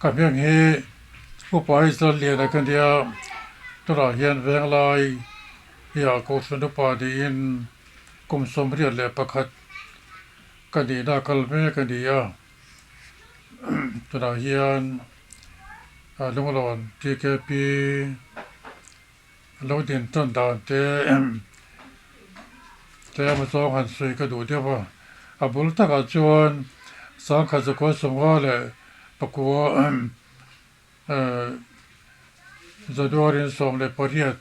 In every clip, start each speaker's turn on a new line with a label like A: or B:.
A: Ka hming hi Upa Israel Liana ka nia, tunah hian Venglai hiah Kohhran Upa niin kum 81 ka nihna kal mek a ni a. Tunah hian Lunglawn TKP lo din tan dan te tlem a zawng han sawi ka duh deuh a, a bul takah chuan sangkhat zakua sawmnga leh pakua January 18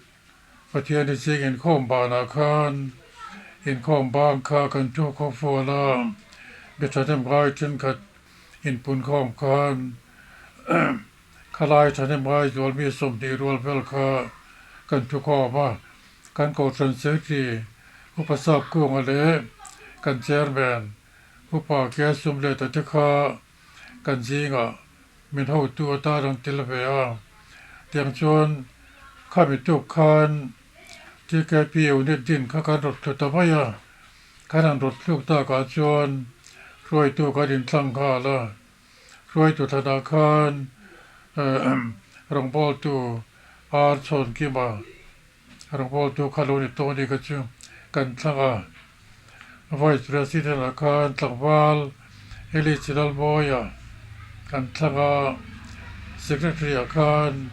A: Pathian i ching inkhawm banah khan inkhawm bang kha kan thu khaw fual a, mi thahnem ngai thenkhat inpunkhawm khan Khalai thahnem ngai zual mi 20 rual vel kha kan thukhawm a, kan Kohhran Secretary Upa Sap Kunga leh kan Chairman Upa Kia Sum Leta te kha kan zingah min hotu atan an tel ve a. Tiang chuan khami tuk khan TKP unit din kha kan rawt thlu ta mai a, kan han rawt thluk takah chuan hruaitu kan inthlang nghal a. Hruaitu thlanah khan rawngbawltu ar chhawn kima rawngbawltu kha lo ni tawh a ni kha chu kan thlang a. Vice President ah khan tlangval Eli Chilalmawia kan thlang a, Secretary ah khan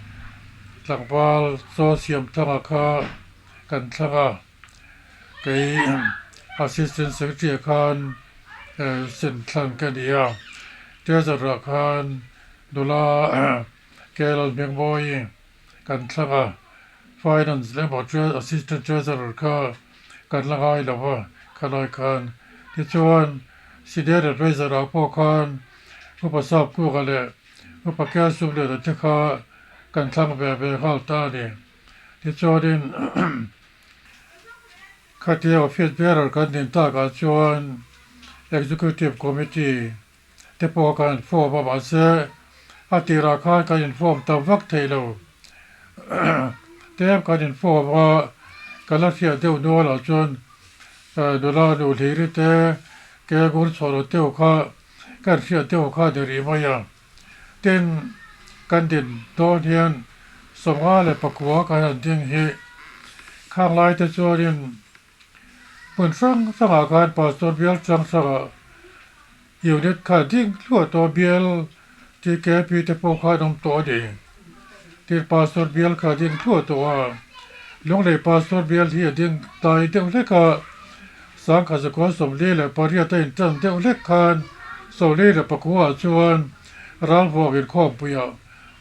A: tlangval Chaw Siamthanga kha kan thlang a. Kei Assistant Secretary ah khan sen thlan ka ni a, Treasurer ah khan nula Carol Hmingmawi kan thlang a, Finance leh emaw Assistant Treasurer kha kan la ngai lo va khalai khan. Tichuan Senior Advisor ah pawh khan Upa Sapkuka leh Upa Kelsumliana te kha kan thlang ve ve nghal ta a ni. Tichuanin khatia office bearer kan din takah chuan Executive Committee te pawh kan han form a, mahse a tirah khan kan in form tam vak thei lo. Tlem kan in form a, ka la hriat deuh nualah chuan nula nu hliri te, ke ngur chhuah lo deuh kha kan hriat deuh kha ni rih mai a. Tin, kan din dawn hian 59 kan han ding hi khang lai te chuanin hmun hrang hrangah khan Pastor bial hrang hrangah unit kha ding thluah tawh bial TKP te pawh kha an awm tawh a ni. Tin, Pastor bial kha a ding thluah tawh a, Lunglei Pastor bial hi a ding tlai deuh hlek a, 1948 a intan deuh hlek khan 49 ah chuan Ralvuak inkhawmpuiah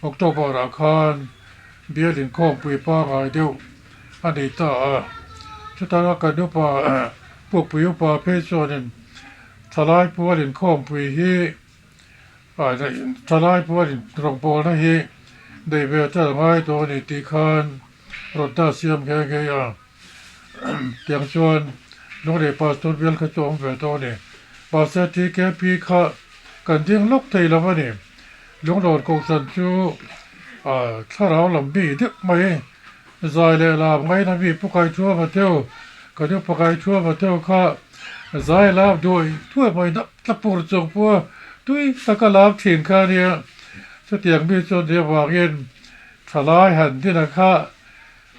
A: October ah khan bial inkhawmpui pangngai deuh a nei ta a. Chutanga kan upa Pukpui upa phei chuanin thalai pual inkhawmpui hi thalai pual rawngbawlna hi nei ve tel ngai dawn a ni tih khan rawn ta siam nghe nghe a. Tiang chuan Lunglei Pastor bial kha chu a awm ve tawh a ni. Mahse TKP kha kan ding lawk thei lo a ni. Lunglawn Kohhran chu thlarau lam mi deuh mai zai leh lam ngaina mi Pu Kaithuama teu, kan upa Kaithuama teu kha zai lam duai thuai mai nap tla pur chung pawha tui taka lam thin kha a nia. Chutiang mi chuan nia vangin thalai han dina kha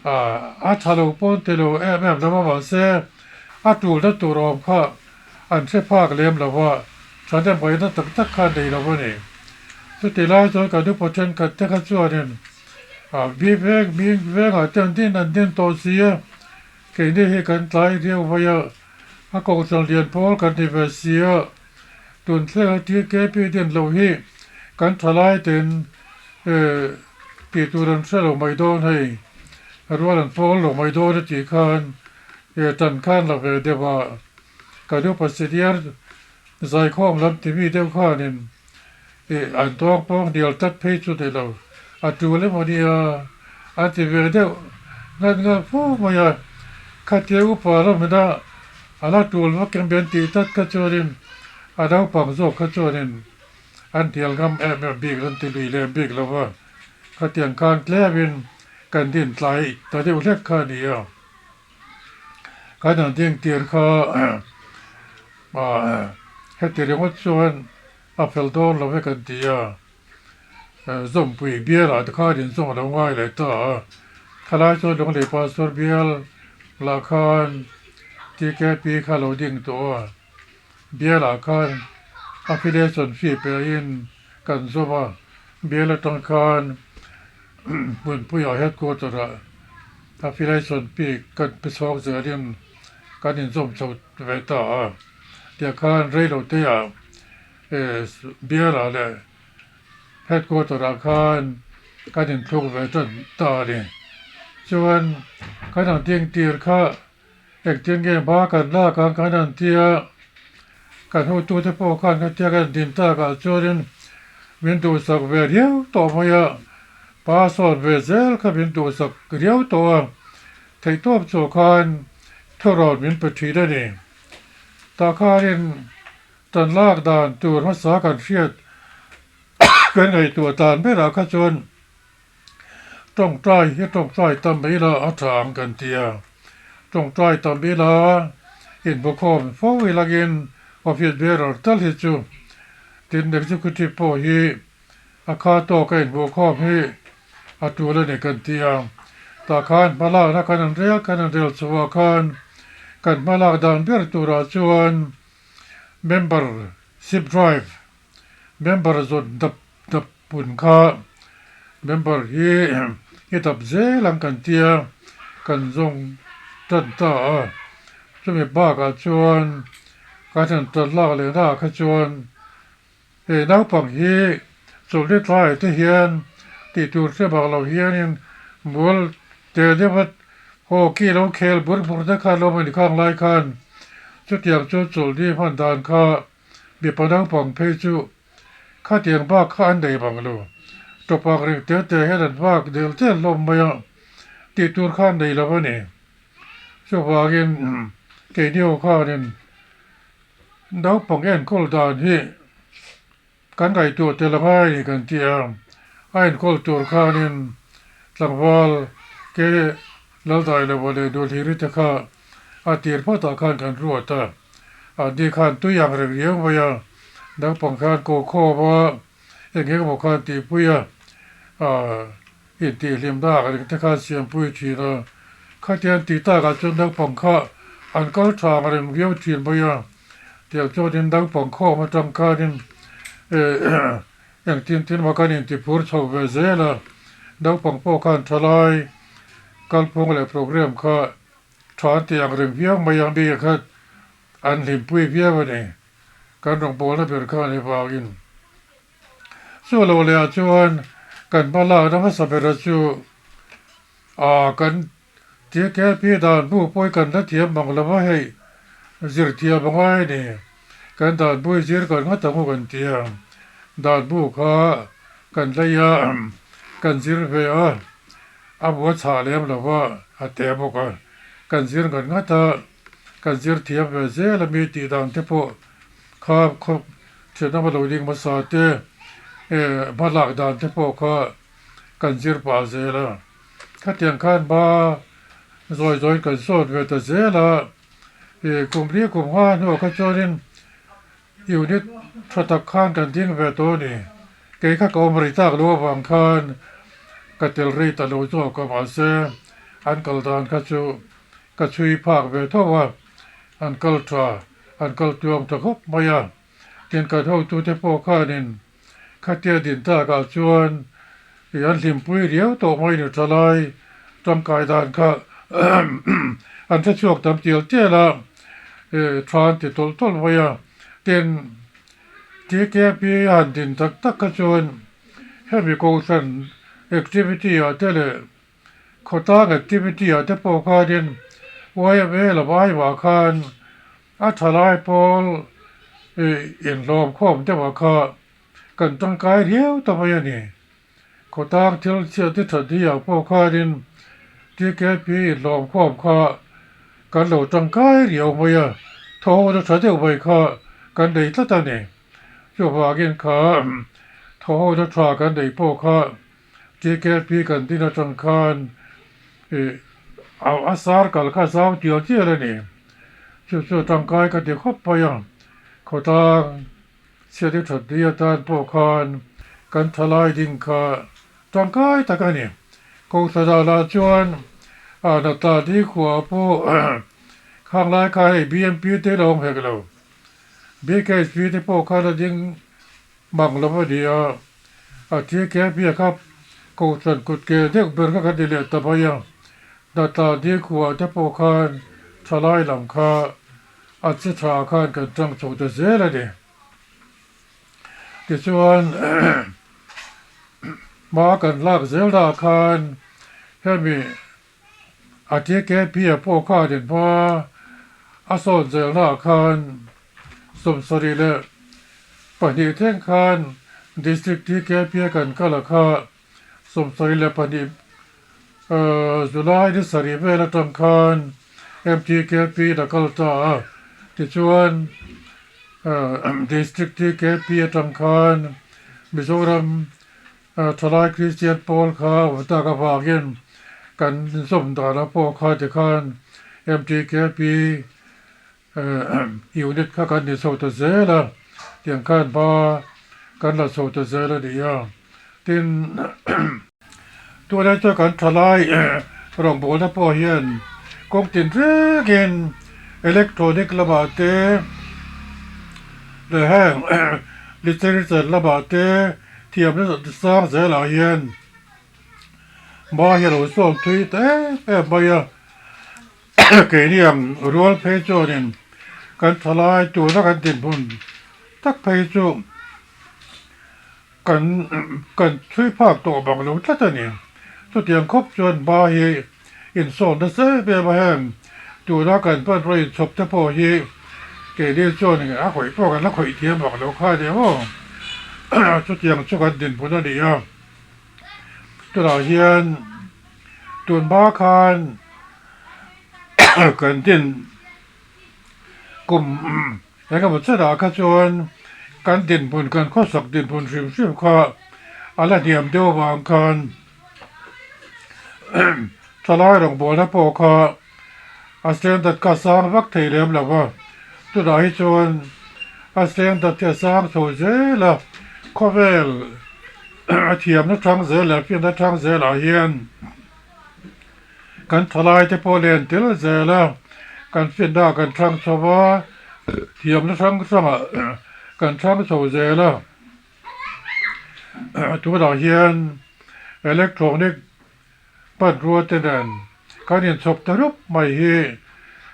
A: A tha lo pawn ti lo em em lo a mahse a tulna tur awm kha an hre phak lem lo a, thahnem ngaihna tak tak kha nei lo a ni. Chuti lai chuan kan upa thenkhat te kha chuanin mi veng mi vengah te an din an din tawh si a, keini hi kan tlai riau mai a, a kohhran lian pawl kan ni ve si a, tun thlenga TKP din loh hi kan thalai ten Tih tur an hre lo mai dawn hei, rual an pawl lo mai dawn a tih khan e tan khan la ve deuh a, kan upa senior zaikhawm lam timi deuh khanin e an tawng pawng hnial tlat phei chu ni lo, a tul emaw nia an ti ve deuh ngat ngat fo mai a, khatia upa lamina a la tul vak em an tih tlat kha chuanin a naupang zawk kha chuanin An hnial ngam em em bik an ti lui lem bik lo va, khatiang khan tlemin kan din tlai ta deuh hlek kha a ni a. Kan han ding tir kha heti ringawt chuan a fel dawn lo e kan ti a. Zawmpui bialah te khan inzawm a lo ngai leh ta a, khalai chuan Lunglei Pastor bial lah khan TKP kha a lo ding tawh a, bialah khan affiliation fee pehin kan zawm a, bial atang khan hmunpuiah headquarter ah affiliation fee kan pe chhuak zelin kan inzawm chho ve ta a, tiah khan reilote ah bialah leh Headquarter ah khan kan inthluk ve tan ta a ni. Chuan kan han ding tir kha engtin nge hma kan lak ang kan han tia, kan hotute pawh khan kan tia kan din tak ah chuanin min duhsak ve riau tawh mai a, pa sawn ve zel kha min duhsak riau tawh a, theihtawp chu khan thurawn min pe thin a ni. Tah khanin Tan lak dan tur hmasa kan hriat kan ngaihtuah tan berah kha chuan tawngtai hi tawngtai tam mai ila a tha ang kan ti a. Tawngtai tam ila inbukhawm fo ilangin office bearer tal hi chu tin executive pawh hi a kha tawk a inbukhawm hi a tul a ni kan ti a. Tah khan hmalakna kan an rel kan an rel chhuah khan kan hmalak dan ber turah chuan Member ship drive member zawt dap dap pun kha member hi i dap zel ang kan tia kan zawng tan ta a chumi bakah chuan kan han tan lak leh naah kha chuan hei naupang hi chawlhni tlaiah te hian tih tur hre bak lo hianin mual te deuh a Hockey lo khel bur bur te khan lo mawni khang lai khan chutiang chu chawlhni hman dan kha mipa naupang phei chu khatiang bak kha an nei bang lo. Tawpak reng te te hian an vak del del hlawm mai a, tih tur kha an nei lo a ni. Chuvangin keini ho khanin naupang enkawl dan hi Kan ngaihtuah tel a ngai ni kan ti a, a enkawl tur khanin tlangval ke Laldailova leh Dulhiri te kha a tir phawtah khan kan ruat a, anni khan tui ang reng riau mai a, naupang khan ko khawm a, eng eng emaw khan tihpui a, aah intihhlimna ang reng te khan siampui thin a, khatiang tih takah chuan naupang kha an kal tha ang reng viau thin mai a. Tiang chuanin naupang khawm atang khanin engtin tin emaw kan intiphur chho ve zel a, naupang pawh khan thalai kalphung leh program kha tha an tih ang reng viau mai ang bik kha an hlimpui viau a ni. Kan rawngbawlna ber kha a ni vangin. Chu lo leh ah chuan kan hma lakna hmasa bera chu ah kan TKP dan bu pawh hi kan la thiam mang lo a hei zir thiam a ngai a ni. Kan dan bu hi zir kan nghat ang u kan ti a, dan bu kha kan lei a kan zir ve a, a bu a chhah lem lo va a te bawk a, kan zir ngat ngat a, kan zir thiam ve zel a mi tih dan te pawh kha khawp thianawm a lo ding hmasa te hmalak dan te pawh kha kan zir pah zel a. Khatiang khan ba zawi zawiin kan sawt ve ta zel a, ih kum li kum nga hnuah kha chuanin unit tha tak khan kan ding ve tawh a ni. Kei kha ka awm rei tak lo avang khan ka tel rei ta lo zawk a, mahse an kal dan kha chu ka chhui phak ve tho a, an kal tha, an kal tuam tha khawp mai a. Tin kan hotute pawh khanin Khatia din takah chuan ih an hlimpui riau tawh mai ni thalai tangkai dan kha an hre chhuak tam tial tial a, ih tha an ti tawlh tawlh mai a. Tin, TKP a han din tak tak kha chuan hemi kohhran activity ah te leh khawtlang activity ah te pawh khanin YMA lam aimah khan A thalai pawl inhlawm khawm deuhah kha kan tangkai riau ta mai a ni. Khawtang thil chhiat ni that hi ang pawh khanin TKP inhlawm khawm kha kan lo tangkai riau mai a, thaw na tha deuh mai kha kan nei tlat a ni. Chuvangin kha thaw na tha kan neih pawh kha TKP kan din atang khan ih a sar kal kha zau tial tial a ni. Chu chu tangkai ka ti khawp mai a, khawtlang chhiat i that ni atan pawh khan kan thalai ding kha tangkai tak a ni. Kohhranah lah chuan a natla nikhua pawh khang lai khan hei BMP te la awm hek lo. BKHP te pawh khan a ding mang lo a ni a, a TKP a kha Kohhran kut ke deuh ber kha kan ni leh ta mai a. Natla nikhua te pawh khan thalai lam kha a che tha khan kan tang chho ta zel a ni. Tichuan hma kan lak zel dah khan hemi a TKP a pawh khan in hma a sawn zel naah khan 72 thleng khan District TKP a kan kal a kha 72 July ni sarih vel atang khan MTKP in a kal ta a tichuan District TKP atang khan Mizoram Thalai Kristian Pawl kha awm tak avangin kan zawm dana pawh kha tikhan MTKP unit kha kan ni chho ta zel a, tiang khan hma kan la chho ta zel a ni a. Tin, tunlai chuan kan thalai rawngbawlna pawh hian kawng tin rengin electronic lamah te leh heng literature lamah te thiamna sang zelah hian hma hi a lo sawm thui ta em em mai a, keini ang rual phei chuanin kan thalai tuna kan dinhmun tak phei chu. Kan kan chhui phak tawh bang lo tlat a ni. Chutiang khawp chuan ba hi insawn nasa em em a heng tuna kan hmanraw inchhawp te pawh hi keini chuan a khawih pawh kan la khawih thiam bang lo kha a ni maw. Chutiang chu kan dinhmun a ni a. Tunah hian tun hma khan kan din kum Engemaw chenah kha chuan kan dinhmun, kan khawsak dinhmun hrim hrim kha a la hniam deuh avang khan thalai rawngbawlna pawh kha a standard kha a sang vak thei lem lo va, tunah hi chuan a standard hi a sang chho zel a, khawvel a thiamna thang zel leh a finna thang zelah hian. Kan thalai te pawh len tel zel a, kan finna kan thlang chho a, thiamna hrang hrangah kan thlang chho zel a. Tunah hian electronic hmanrua te nen kan inchhawp ta rup mai hi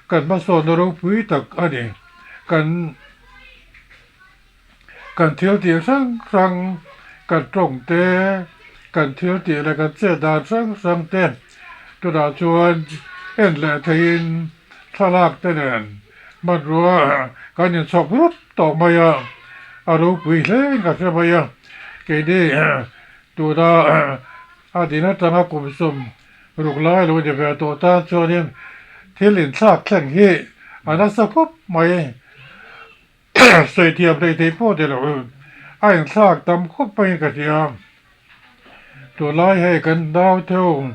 A: kan hmasawnna ropui tak a ni. Kan Kan thil tih hrang hrang, kan tawng te, kan thil tih leh kan chet dan hrang hrang te tunah chuan en leh theihin thlalak te nen hmanrua kan inchhawk rup tawh mai a, a ropui hle in ka hre mai a, keini tuna a din atanga kum 60 lai lo ni ve tawh tan chuanin thil inthlak thleng hi a nasa khawp mai. Sawi thiam hlei thei pawh ni lo a inthlak tam khawp maiin ka hria. Tunlai hei kan nau theuh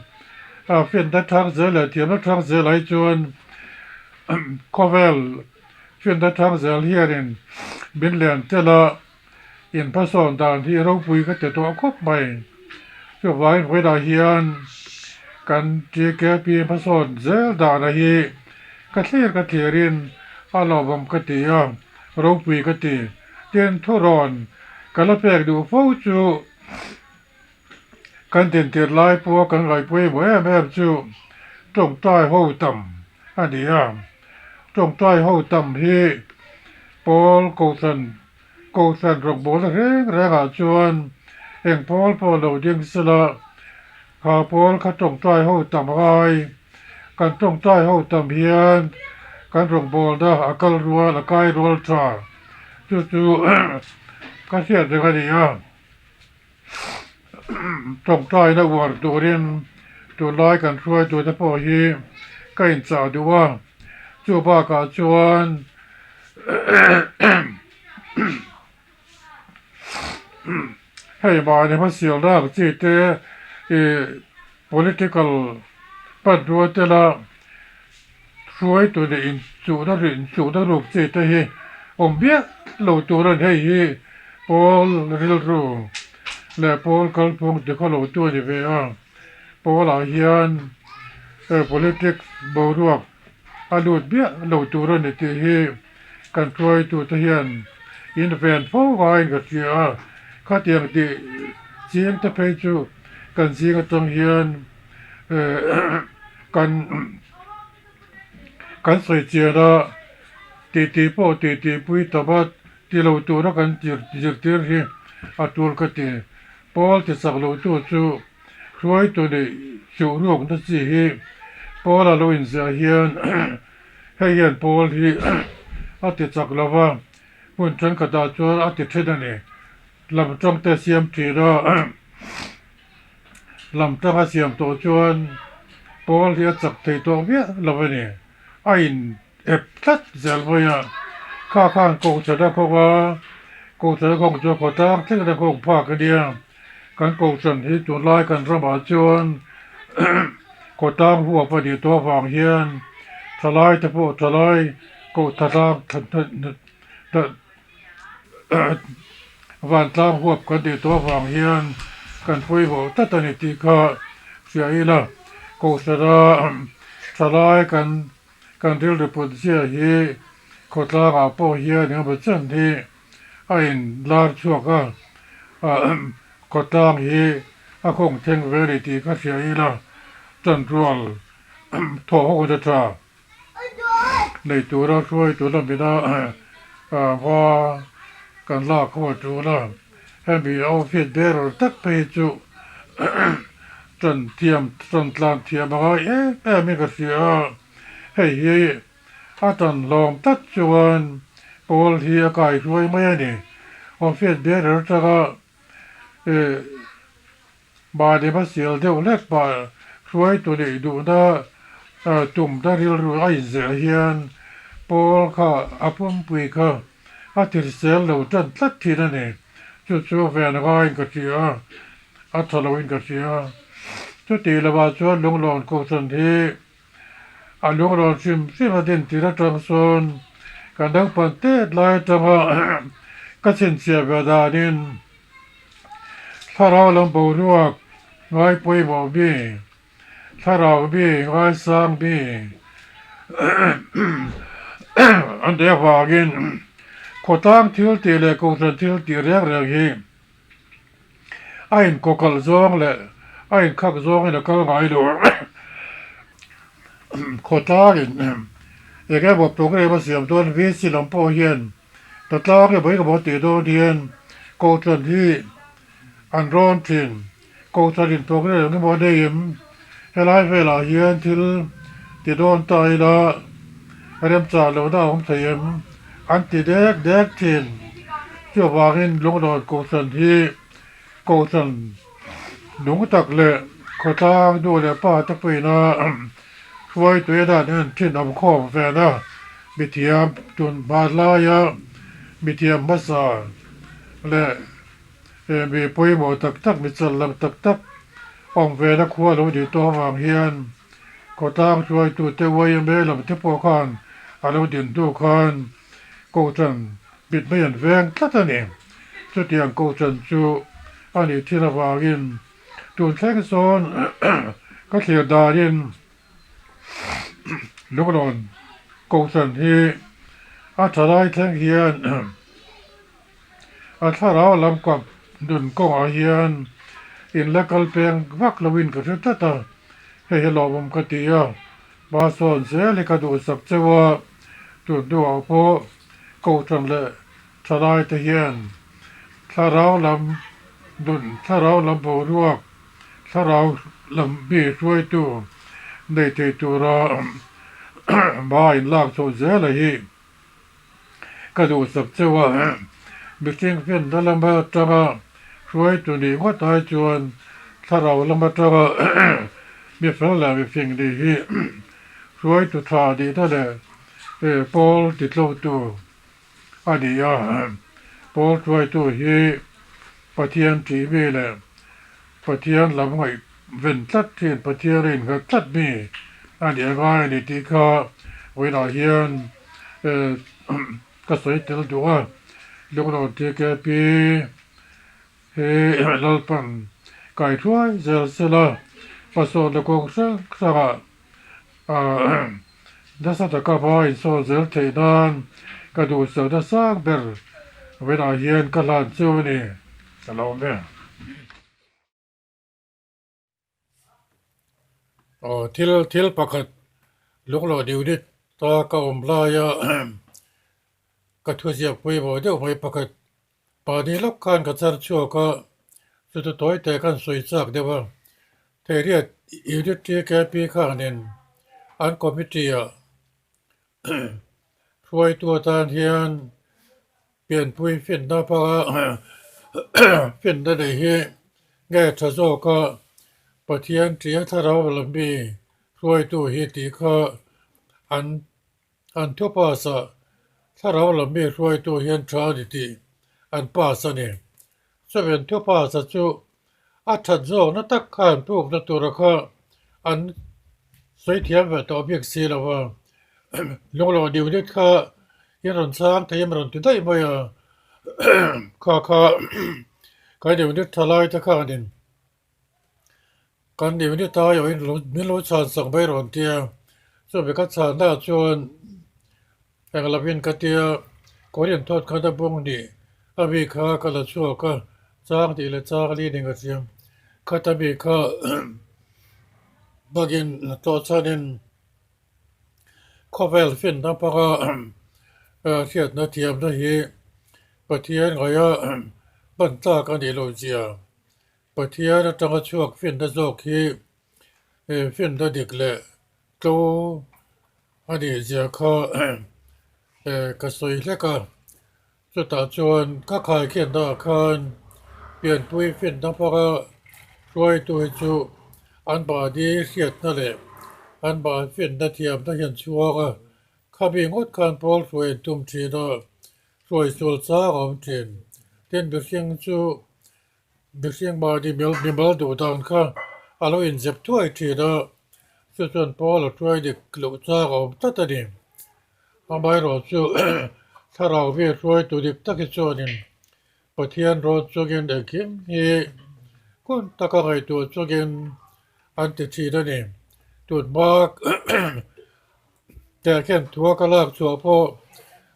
A: a finna thang zel leh thiamna thang zel ai chuan khawvel finna thang zel hianin min len tel a, inphasawn dan hi ropui ka ti tawh khawp mai. Chuvangin vawiinah hian kan TKP hmasawn zel dana hi Ka thlir ka thlirin a lawmawm ka ti a, ropui ka ti. Tin, thurawn ka la pek duh fo chu kan dintir lai pawha kan ngaihpawimawh em em chu tawngtai ho tam a ni a. Tawngtai ho tam hi pawl kohhran kohhran rawngbawlna reng rengah chuan eng pawl pawh lo ding sela Kha pawl kha tawngtai ho tam ngai. Kan tawngtai ho tam hian kan rawngbawlna a kal rual a kai rual tha. Chu chu ka hriat reng a ni a. Tawngtaina uar turin tunlai kan hruaitute pawh hi ka inchah duh a. Chu bakah chuan Hei mahni hmasial rak chi te ih political hmanrua te la hruaitu leh inchuhna leh inchuhna ruk chi te hi awm viau lo tur a ni. Hei hi pawl rilru. leh pawl kalphung tikhawlo tu a ni ve a. Pawlah hian politics boruak a lut biah lo tur a ni tih hi kan hruaitute hian in ven fo ngaiin ka hria a, khatiang tih ching te phei chu kan zing atang hian kan kan sawi chian a, titi pawh titi pui tam a ti lo tura kan zirtir hi a tul ka ti. Pawl ti chak lo tu chu Hruaitu nih hluh ruakna chi hi Paul a lo inziah hian hei hian Paul hi a ti chak lo va, hmun thenkhatah chuan a ti then a ni. Lam tangte siam thin a, lam tanga siam tawh chuan Paul hi a chak thei tawh viah lo a ni. A in ep tlat zel mai a, kha khan kohhran a khawng a, kohhran a khawng chu a khaw tlang thleng a khawng phak a nia, kan kohhran hi tunlai kan ramah chuan khaw tlang huap a nih tawh avang hian thalai te pawh thalai kohtha tlang Vantlang huap kan tih tawh avang hian kan pawimawh tlat a ni tih kha hria ila, Kohhrana thalai kan kan rilru put zia hi khawtlangah pawh hian engemaw chen hi a in lar chhuak a, khawtlang hi a khawng thleng ve a ni tih kha hria ila, chanrual thawh ho na tha. Nei tura hruaitu lamina hma kan lak ho a tul a, hemi outfit bearer tak phei chu tan thiam tan tlan thiam a ngai em em in ka hria a, hei hi a tan hlawm tak chuan pawl hi a kaihruai mai a ni. Outfit bearer atanga ih Mahni hmasial deuh hlek pah hruaitu neih duhna tumna rilru a inzeh hian Paul kha a pumpui kha a tirsel lo tan tlat thin a ni. Chu chu ven ngaiin ka hria a, a tha loin ka hria. Chutih lamah chuan Lunglawn Kohhran hi a lunglawn hrim hrim a din tir atang sawn kan naupang tet lai atanga ka chhinchhiah ve danin, Thlarau lam boruak ngai pawimawh mi, thlarau mi ngaisang mi an tih avangin khawtlang thil tih leh kohhran thil tih reng reng hi a inkawkalh zawng leh a inkhak zawngin a kal ngai lo. Khawtlangin eng emaw program a siam dawn VC lam pawh hian Tlatlang emaw eng emaw tih dawn hian Kohhran hi an rawn thin. Kohhran in program eng emaw nei em? Helai velah hian thil ti dawn ta ila remchah lohna a awm thei em? An ti dek dek thin. Chuvangin Lunglawn Kohhran hi Kohhran nung tak leh khawtlang nu leh pa te pawhin a Hruaitui dan en thin awm khawm ven a, mithiam tun hmanlaia mithiam hmasa leh mi pawimawh tak tak, mi challang tak tak awm vena khua lo nih tawh avang hian khawtlang hruaitute YMA lam te pawh khan a lo din hnu khan Kohhran mitmei an veng tlat a ni. Chutiang Kohhran chu a nih thin avangin Tun thleng sawn ka thlir danin Lunglawn Kohhran hi a tha lai thleng hian a thlarau lam kap nun kawngah hian in la kal peng vak loin ka hre tlat a, hei hi lawmawm ka ti a, hma sawn zel hi ka duhsak cheu a, tun hnuah pawh Kohhran leh Thalai te hian thlarau lam nun, thlarau lam boruak, thlarau lam mi hruaitu nei thei tura hma in lak chhoh zel a hi ka duhsak cheu a. Mihring finna lam atanga hruaitu nih ngawt ai chuan thlarau lam atanga mi fel leh mifing nih hi hruaitu tha nihna leh pawl titlotu a ni a, Paul hruaitu hi Pathian ṭih mi leh Pathian lam ngaihven tlat thin, Pathian a innghat tlat mi a ni a ngai a ni tih kha vawiinah hian ka sawi tel duh a, Lunglawn TKP. He Lalpan kai thuai zel sela hmasawnna kawng hrang hrangah nasa taka hma insawn zel theih nan ka duhsakna sang ber vawiinah hian ka hlan chu a ni ka lo awm e. Aw thil thil pakhat lungloh unit ta ka awm laia ka thuziak pawimawh deuh mai pakhat Mahni lawk khan ka char chhuak a, chuti tawi te khan sawi chak deuh a. Theiriat Unit TKP khanin an committee ah hruaitu atan hian pianpui finna hmanga finna nei hi nge tha zawk a, Pathian tia thlarau lam mi hruaitu hi tih kha an An thu pass ah thlarau lam mi hruaitu hian tha a ni tih an pass a ni. Chumi an thu pass a chu a that zawkna tak kha an pukna tura kha an sawi thiam ve tawh bik si lo va. Lungloh unit kha in rawn chang thei em rawn ti daih mai a, kha kha kan unit tha lai te khanin Kan unit a aiawhin min lo chhan sak mai rawn tia, chumi ka chhanna ah chuan eng lovin ka tia, Korean thawt khan a bawng nih a mi kha ka la chhuak a, chang tih leh chang li ning a chiang khat a mi kha bangin tlawh chhanin khawvel finna hmanga hriatna thiamna hi Pathian ngaia hman tlak a nih loh zia. Pathian atanga chhuak finna zawk hi finna dik leh tlo a nih zia kha ka sawi hlek a. Chutah chuan ka khaikhinna ah khan pianpui finna hmanga hruaitu hi chu an mahni hriatna leh an mahni finna thiamna hian chhuang a, khami ngawt khan pawl hruai an tum thin a, hruai sual chang a awm thin. Tin, mihring chu Mihring mahni mimal duh dan kha a lo inzep thuai thin a, chu chuan Paul a hruai dik loh chang a awm tlat a ni. Amaherawh chu thlarau mi hruaitu dik tak hi chuanin Pathian rawn chungin engkim hi hun taka ngaihtuah chungin an ti thin a ni. Tunhma Tehkhen thua ka lak chhuah pawh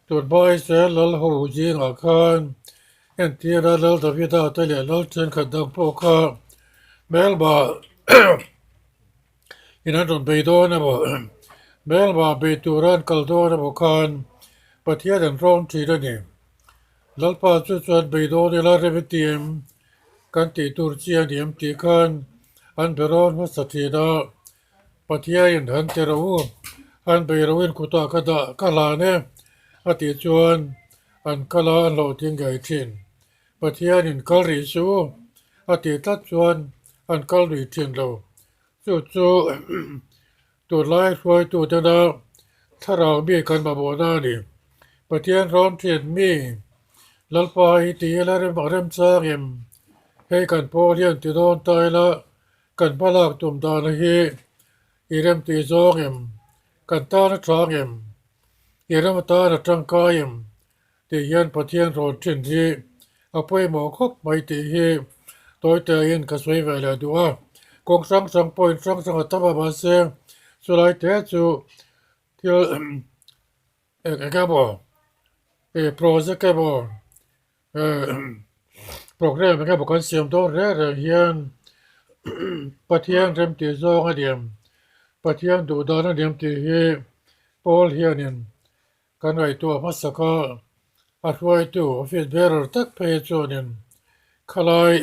A: tunhma Israel lal ho zingah khan entira Lal Davida te leh lal thenkhat dang pawh kha hmelma in an rawn bei dawn emaw hmelma bei tura an kal dawn emaw khan Pathian an rawn thin a ni. Lalpa chu chuan bei dawn ila rem i ti em? Kan tih tur chi a ni em tih khan an be rawn hmasa thin a. Pathiain han ti ro u, han bei ro in kutah ka dah ka hlan e, a tih chuan an kal a an hlawhtling ngei thin. Pathianin kal rih suh u, a tih tlat chuan an kal rih thin lo. Chu chu tunlai hruaitutena thlarau mi kan mamawhna a ni. Pathian rawn thin mi Lalpa hi ti ila rem a remchang em? Hei kan pawl hian ti dawn ta ila Kan hmalak tum dana hi i rem tih zawng em? Kan tan a chang em? I ram atan a tangkai em? Tih hian Pathian rawn thin hi a pawimawh khawp mai tih hi tawitein ka sawi ve leh duh a. Kawng hrang hrang point hrang hrang a tam a mahse chulai te chu thil eng eng emaw project emaw Programme eng emaw kan siam dawn reng reng hian Pathian remtih zawng a niam, Pathian duh dan a niam tih hi Paul hianin kan ngaihtuah hmasak a, a hruaitu office bearer tak phei chuanin khalai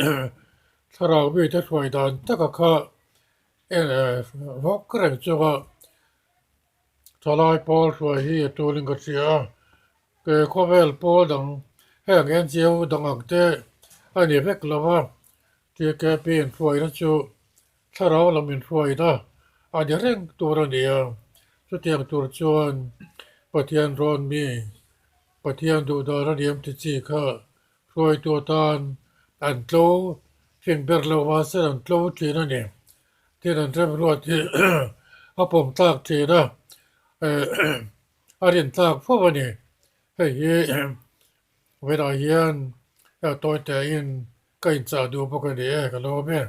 A: thlarau mite hruai dan taka kha en vawk reng chunga thalai Paul hruai hi a tulin ka hria a. Ke khawvel pawl dang heng NGO dang ang te a ni vek lo a, TKP inhruaina chu thlarau lam inhruaina a ni reng tur a ni a, chutiang tur chuan Pathian rawn mi, Pathian duhdan a niam ti chi kha hruaitu atan an tlo fing ber lo mahse an tlo thin a ni. Tin an remruat hi a pawm tlak thin a. A rin tlak fo a ni. Hei hi vawiinah hian tawi tein Ka inchah duh bawk a ni e, ka lawm e.